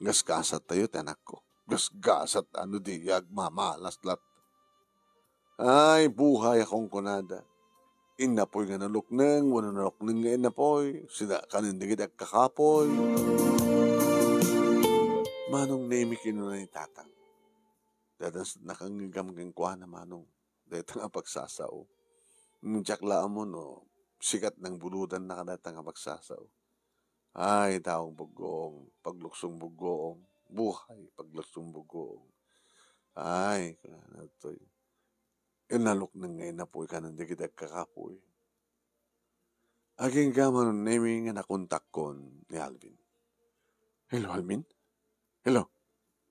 gasgasattayo ti anakko. Gasgasat, ano di, agmamalas lat. Ay, buhay a kunkunada. Innapoy nga nalukneng, wenno nalukneng nga innapoy, sida kanen dagiti agkakapoy. Manong Nemi, kinuna ni Tatang. Dadan sa nakangngegam kenkuana, Manong. Dayta nga pagsasao. Ngem diak la ammo no sika ti nangbulodanna kadayta nga pagsasao. Ay, taong buggoong, pagluksong buggoong, buhay, pagluksong buggoong. Ay, kunana daytoy. Inalokna nga inapuy kanan dagiti agkakapuy. Agingga, Manong Nemi, nga nakontakkon ni Alvin. Hello, Alvin? Hello?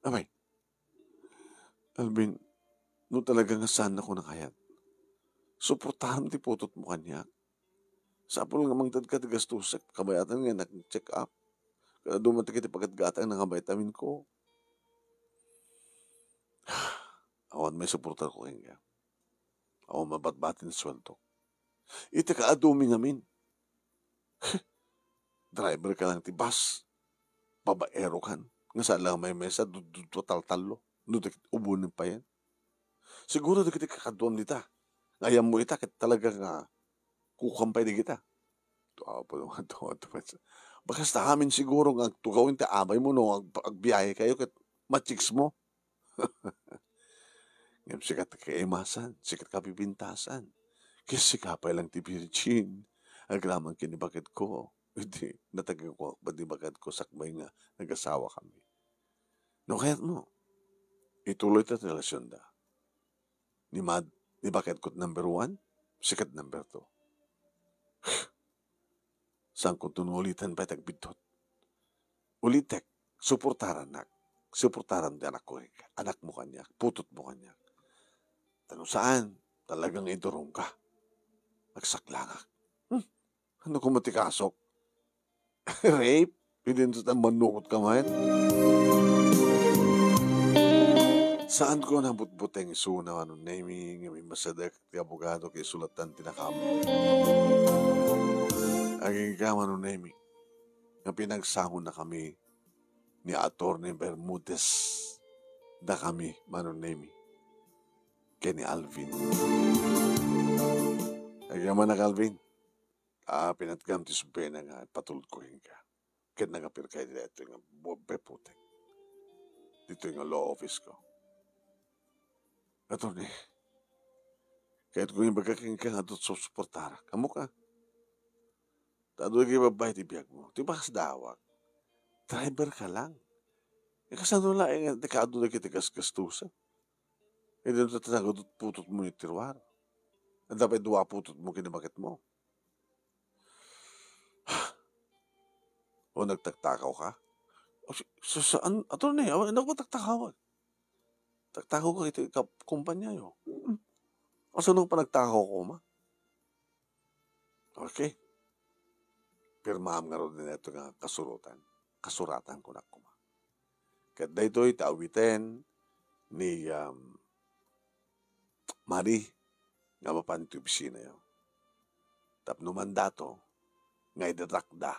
Abay. Alvin, no talaga nga saannako nakayat, suportaram ti putotmo kaniak. Sapul nga mangted ka ti gastusek, kabayatan nga nag-check up. Kada duman ti kiti pagatgatang nga vitamin ko. Awan maisuportarko kenka. Awan mabatbati nga sueldo. Iti kaadumi ngamin. Driver ka lang ti bus. Babaero kan. Nga saan lang maymaysa, dududua taltallo. No, di ubunen pa yan. Siguro dagiti kakaduam dita. Nga ayanmo ita, ket talaga nga kukuam pay dagita. Tua, tua, tua, tua. Bakas ta amin siguro nga agtugaw ti abaymo no ag-, agbiyahe kayo ket machiks mo. Ngem sika ti kaimasan, sika ti kapipintasan. Ket sika pay lang ti virgin. Agraman ken ni baketko. Idi natagingko ti baketko sakbay nga nagasawa kami. No kayatmo, ituloy ta ti relasionda. Ni mad-, ni baketko ti number one, sika ti number two. Saan ko ti ulitan pay ti agbiddut. Ulitek, suportarannak. Suportaram ti anakko, anakmo kaniak, putotmo kaniak. Ta no saan, talagang idurongka. Agsaklangak. Hmm, ano koma ti kasok? Rape? Idinto ta mannukot ka met? Saanko nabutbuteng isuna, Manong Nemi, nga immasideg ti abogado ket isulatan ti nakam. Agingga, Manong Nemi, nga pinagsangonna kami ni Attorney Bermudez, dakami, Manong Nemi, ken ni Alvin. Agyamanak, Alvin. Ah, pinatgam ti subbena nga ipatulodko kenka. Ket nagapirka iti daytoy nga bu-, beputek. Ditoy nga law office ko. Attorney, kayatko nga ibaga kenka nga adtoy susuportarak. Ammok a. Ta adu dagiti babbai ti biagmo. Ti bakas dawag. Driver ka lang. E, kasano laeng nga ti kaadu dagiti gasgastusen? E, di ta nagudot-putotmo ni tiruar. Anda pay dua putotmo ken ni baketmo? O nagtaktakaw ka? O, si-, sa-, saan, attorney, awan, ano ko taktakawag? Taktakaw ka iti kap-, kumpanya yo. Mm. Asa no panagtakaw ko, ma? Okay. Pirmaam ngarud daytoy nga kasurotan. Kasuratan ko na kuma. Ket daytoy ti awiten ni, um, Marie nga mapan ti opisina yo. Tapno mandato nga idatakda.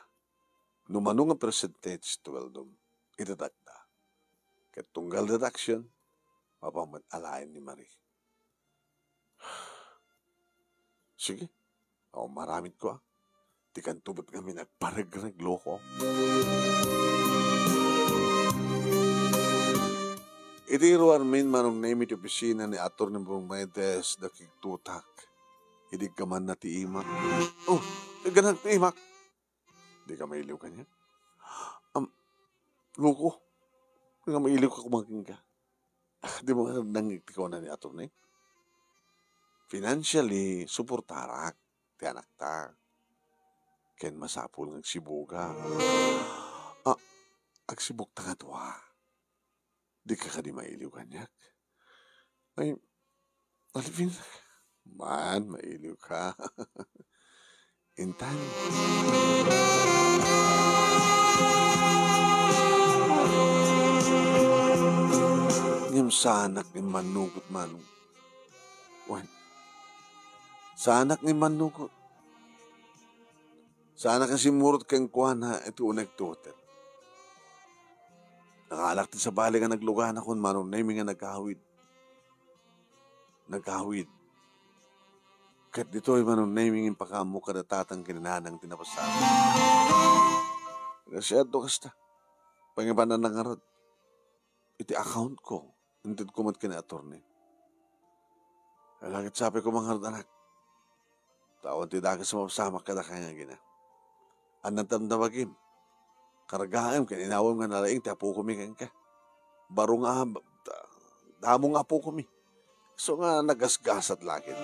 No mano nga percentage ti weldom, idatakda. Ket tunggal deduction, mapan met alaen ni Marie. Sige. Awan maramid ko, a. Ti kanto met ngamin agparegreg, loko. Iti ruarmin, Manong Nemi, ti opisina ni Attorney Bermudez, dakigtutak. Idi kamanna ti imak. Oh, ganak ti imak. Di ka mailiw kaniak? Am, loko. Di ka mailiw ka kumakin ka. Di mo nga nangigtikaw na ni attorney? Financially, suportarak ti anakta. Ken masapul nga agsibuga. Ah, agsibukta nga dua. Di ka kadi mailiw kaniak? Ay, Alvin, man, mailiw ka. Intan. Ngem saanak nga immannugot, Manong. Wen, saanak nga immannugot. Saanak nga simmurot kenkuana iti uneg ti hotel. Nakaalak ti sabali nga nagluganakon, Manong Nemi, nga nagawid. Nagawid. Ket ditoy, Manong Nemi, nga impakaammo kada tatang ken nanang ti napasamak. Siadto kasta. Pangibanan na ngarud. Iti account ko. Inted ko met ken ni attorney. Alagad sapay ko mangarud, anak. Ta awan ti dakes a mapasamak kadakayo nga agina. Annantam nabagim. Kargaem ken inawem nga nalaing ti apokomi kenka. Baro nga, da-, damo nga apokomi. So nga nagasgasat la ket.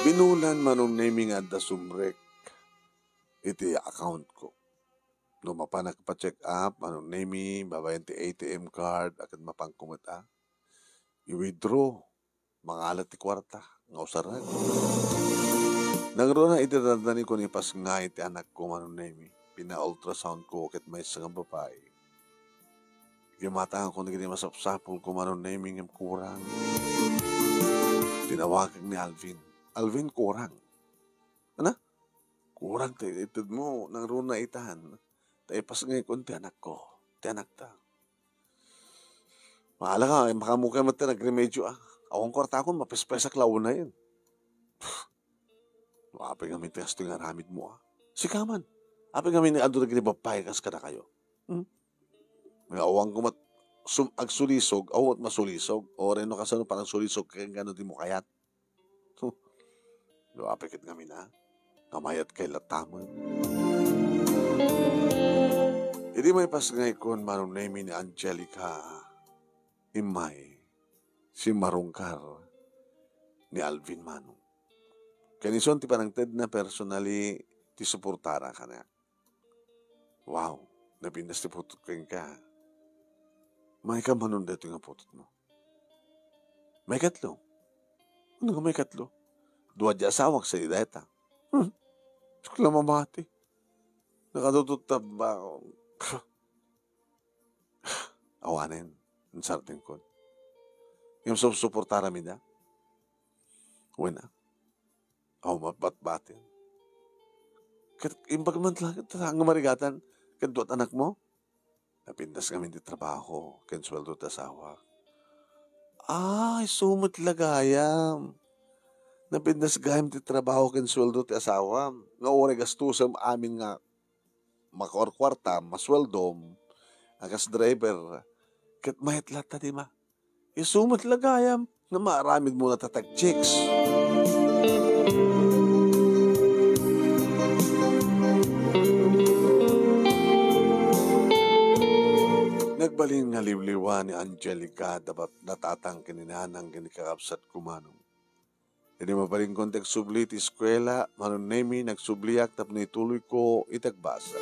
Binulan Manong Nemi nga adda sumrek iti account ko. No mapanak pa-check up, Manong Nemi, babaen ti A T M card, a ket mapanko met a i-withdraw. Mangalat ti kuarta nga usarek. Nangruna iti dandanikon, ipasngay ti anakko, Manong Nemi. Pina-ultrasound ko ket maysa nga babai. Gimatangko dagiti masapsapulko, Manong Nemi, ngem kurang. Tinawagak ni Alvin. "Alvin, kurang." "Ana? Kurang ti itedmo, nangruna itan. Ta ipasngayko ti anakko, ti anakta." "Maala ka, eh, makaammoka met ti nagremedyo, a. Awan kuartakon, mapispesak la unayen." "No apay ngamin ti kastoy nga aramidmo, a? Sika man, apay ngamin adu dagiti babbai kas kadakayo? Hmm? Nga awan ko met sum-, agsulisog, awan met masulisog, uray no kasano panagsulisog ken kano dimo kayat." "No apay ket ngamin, a? Nga mayat kay latta met." Idi maipasngaykon, Manong Nemi, ni Angelica, immay, simmarungkar ni Alvin Manong. Ken isu ti panangtedna personally ti suportara kaniak. "Wow, napintas ti putot kenka. Maikam manon daytoy nga putotmo?" "Maikatlo." "Ano nga maikatlo? Dua ti asawak, sadi dayta." "Hmm, sukla mamati. Nakatutot ta ba?" "Awanen, insartingkon. Ngem susuportaramida?" "Wen, a. Aw, mapatbatin. Ket imbag man laeng ta nga marigatan ket duat anakmo?" "Napintas ngamin ti trabaho ken sueldo ti asawak." "Ay, isu met la gayam. Napintas gayam ti trabaho ken sueldo ti asawam. Nga uray gastusem amin nga makuarkuarta, masueldom, a kas driver, ket mayat latta dima. Isu met la gayam nga maaramidmo ta tag-chicks." Nagbalin nga liwliwa ni Angelica, dapat natatang ken ni nanang ken ni kakabsatko, Manong. Idi mabalinkon ti agsubli ti eskuela, Manong Nemi, nagsubliak tapno ituloyko iti agbasa.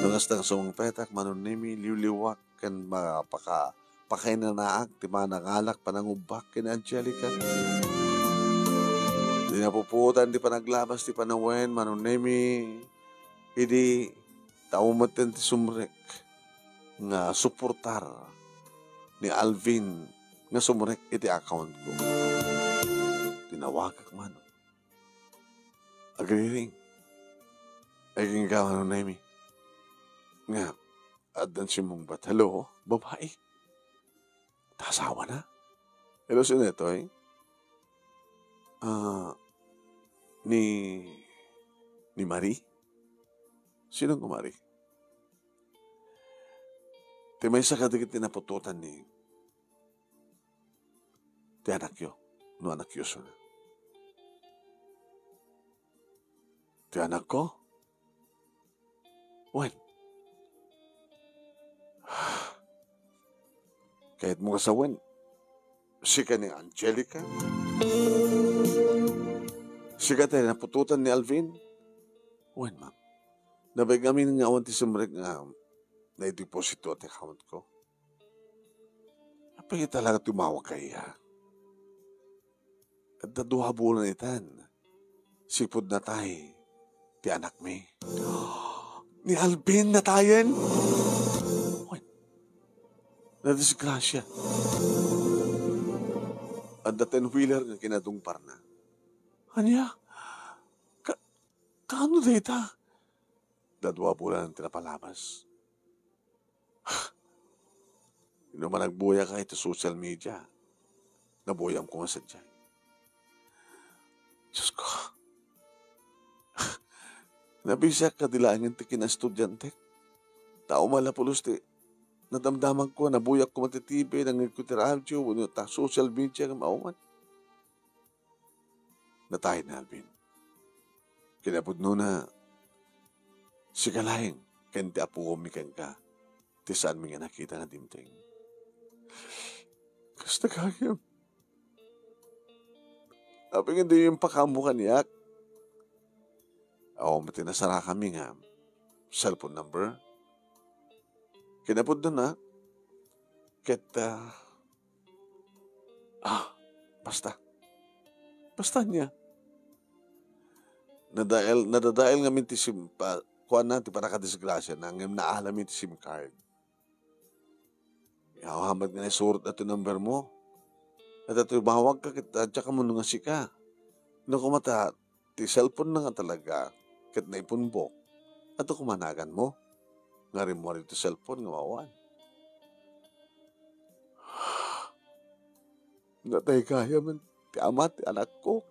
No kasta nga sumungpetak, Manong Nemi, liwliwak ken mapaka-, pakainanaak ti panangalak, panangubbak ken ni Angelica. Idi napupuotan ti panaglabas ti panawen, Manong Nemi, idi tao metten ti sumrek nga suportar ni Alvin nga sumrek iti account ko. Tinawagak man. Agriring. Ay, kenka, Manong Nemi. Nga, addan simmungbat. Hello? Babai? Ta asawana? Hello, sino itoy? Ah, ni, ni Marie? Sino nga Marie? Ti maysa kadagiti naputotan ni, ti anakyo, no anakyo suna. Ti anakko? Wen. Kayatmo nga sawen, sika ni Angelica? Sika ti naputotan ni Alvin? Wen, ma'am. Nabayag amin nga awan ti sumrek nga naideposito ti account ko. Apay talaga tumawag kaya? Adda dua bulan itan. Sipud natay ti anakmi. Ni Alvin natayen? Wen, nadisgrasya. Adda ten-wheeler nga kinadungparna. Ania? Ka-, kaano dayta? Adda dua bulan ti napalabas. Inuman nagbuyak iti social media. Nabuyam ko nga sadiay. Diyos ko. Nabisiak kadi laengen ti kinaestudiantek. Ta umala pulos ti nadamdamag ko, nabuyak ko met ti T V, nangngegko ti radio, wenno ta social media nga maungan. Natay ni Alvin. Kinapudnona, sika laeng ken ti apuommi kenka ti saanmi nga nakita nga dimteng. Kasta gayam. Apay nga diyo impakaammo kaniak? Awan met ti nasarakami nga cellphone number. Kinapudnona, ket, ah, ah, basta. Basta ania. Nadael, nadadael ngamin ti sim-, pa-, kuana, ti pannakadisgrasiana, ngem naalamin ti sim card. Awan met nga naisurotna ti number mo. Ket daytoy bawagka ket adda ka mano nga sika. No koma ta ti cellphone na nga talaga ket naipunbok, adu koma naganmo nga rimmuar iti cellphone nga mawan. Natay gayam ti ama ti anakko.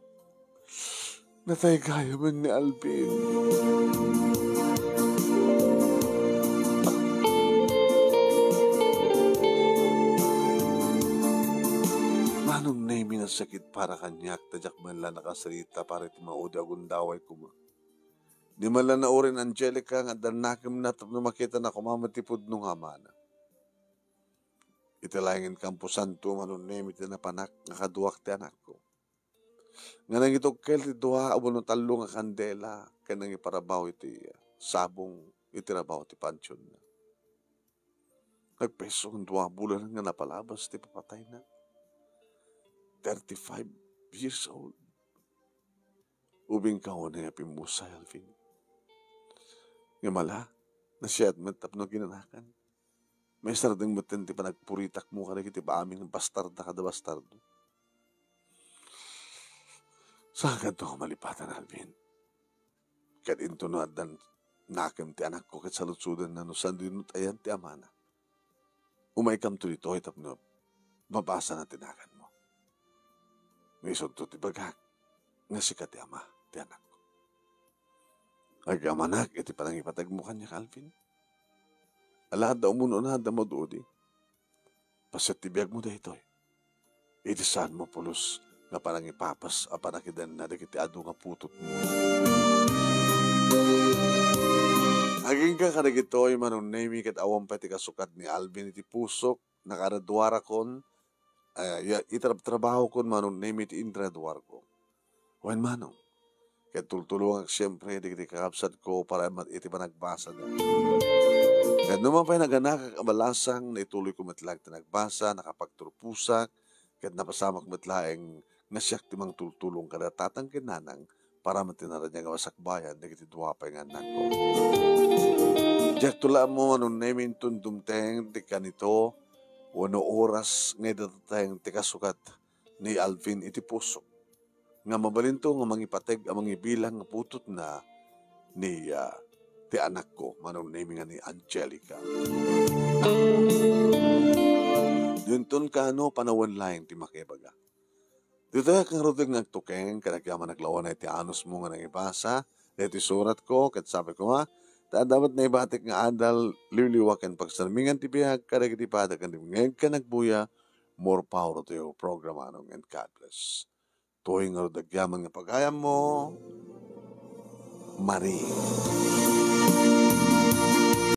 Natay gayam ni Alvin. Manong Nemi, nasakit para kaniak ta diak man la nakasarita para iti maudi a gundaway koma. Di man la nauray ni Angelica nga adda nakemna tapno makitana koma met ti pudno nga amana. Iti laengen kamposanto, Manong Nemi, ti napanak nga kaduak ti anakko. Nga nangitugkel ti dua a wenno tallo nga kandela ken nangiparabaw iti sabong iti rabaw ti pantionna. Nagpayso nga dua bulan nga napalabas ti papatayna. Thirty-five years old. Ubingka unay a pimmusay, Alvin. Ngem ala, nasiat met tapno aginanakan. Maisardeng metten ti panagpuritakmo kadagiti amin a bastarda kada bastardo. Saankanto nga malipatan, Alvin. Ket intono addan nakem ti anakko ket saludsodenna no saan dinto ayan ti amana. Umaykamto ditoy tapno mabasana ti naganmo. Nga isunto ti bagak nga sika ti ama ti anakko. Agyamanak iti panangipategmo kaniak, Alvin. Ala adda umuna, adda maudi. Paset ti biagmo daytoy. Iti saanmo pulos nga panangipapas a panakidenna dagiti adu nga putotmo. Agingga kadagitoy, Manong Nemi, ket awan pay ti kasukat ni Alvin iti pusok, nakaraduarakon, eh, ya, itrabtrabahokon, Manong Nemi, ti intraduarko. Wen, Manong, ket tultulongak siempre dagiti kakabsatko para met iti panagbasada. Ket no man pay naganakak a balasang, naituloyko met laeng ti nagbasa, nakapagturposak, ket napasamak met laeng nga siak ti mangtultulong kada tatang ken nanang para met ti naraniag a masakbayan dagiti dua pay nga annakko. Diakto la ammo, Manong Nemi, inton dumteng ti kanito wenno oras nga idadateng ti kasukat ni Alvin iti pusok nga mabalinto nga mangipateg a mangibilang nga putotna ni, ah, ti anakko, Manong Nemi, nga ni Angelica. Dinton kano panawen laeng ti makibaga. Ditoyak ngaruden nga agtukeng, ket agyamanak laeng ti anusmo nga nangibasa dagiti suratko, ket sapay koma, ta adda met naibatik nga adal, liwliwa ken pagsarmingan ti biag kadagiti pada ken dimngeg ken agbuya. More power to you, Programa Anong, and God bless. Toy ngarud agyaman nga pagayammo, Marie.